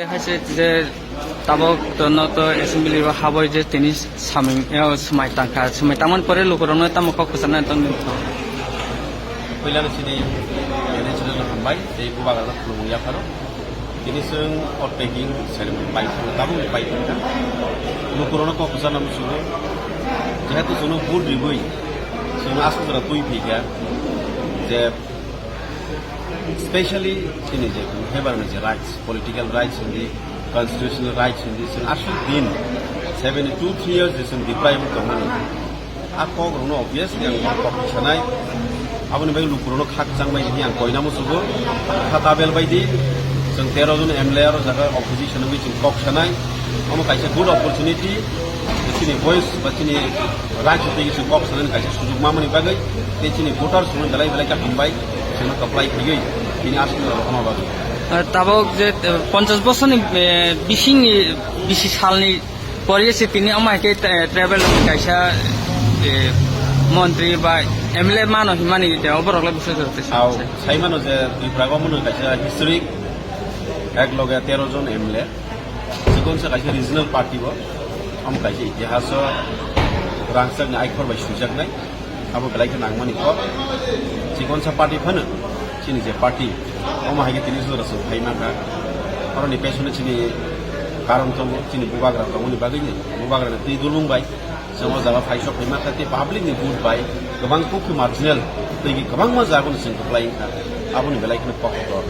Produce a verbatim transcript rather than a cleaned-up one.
Hai se je tabok to no to assembly o haboi je tini saming, eh, swmai tangkha, swmai tangmani pore lukurokno tamo kok kwcharnai tongdi? Puilano chini N H L no hambai, tei bubagrano khulumung yapharo. Tini chwng o taking ceremony pai thangkha, tabukni pai thangkha. Lukurokno kok kwcharna muchungo, jehetu chwngno vote ribwi chwngno aswk jora twi phaikha, je specially chini je hebarni je rights, political rights hindi, constitutional rights hindi, chwng aswk din seventy two three years je chwng deprive wng tongmani. A kok rokno obviously ang kok sanai. Aboni bagwi lukurokno khakchang bai hinwi ang koina musugo. Kha tabel bai di, chwng tero jon M L A aro jaga opposition wngwi chwng kok sanai. Omo kaisa good opportunity, chini voice ba chini right twi chwng kok sanani kaisa sujuk mamani bagwi, tei chini voters rokno belai belai khe hambai, chwngno kwplai khaiwi tini aswk rokno bagwi. Eh, tabok je, eh, ponchash bosorni, eh, bisingni, bisi salni Poriye se tini omo hai khe, eh, tribal ni kaisa, eh, montri ba M L A mano himani, eh, oborok le bwswk jora twi Au, saimano je Tripura gw mano kaisa historic, ek loge tero jon M L A. Chikon sa kaisa regional party bo. Omo kaisa itihas o rangchak ni aikhor bai suijaknai. Abo belai khe nangmani kok. Chikonsa party phano chini je party, omo hai khe tini jora chwng phai mankha. Oroni pesono chini karon tongo, chini bubagra tongmani bagwino, bubagrani twi dulung bai chwng o jaga phai sok phai mankha, tei public ni vote bai kwbang kuk khe marginal twi kwbangma jaga no chwng kwplai wngkha. Aboni belai kheno kok kotor.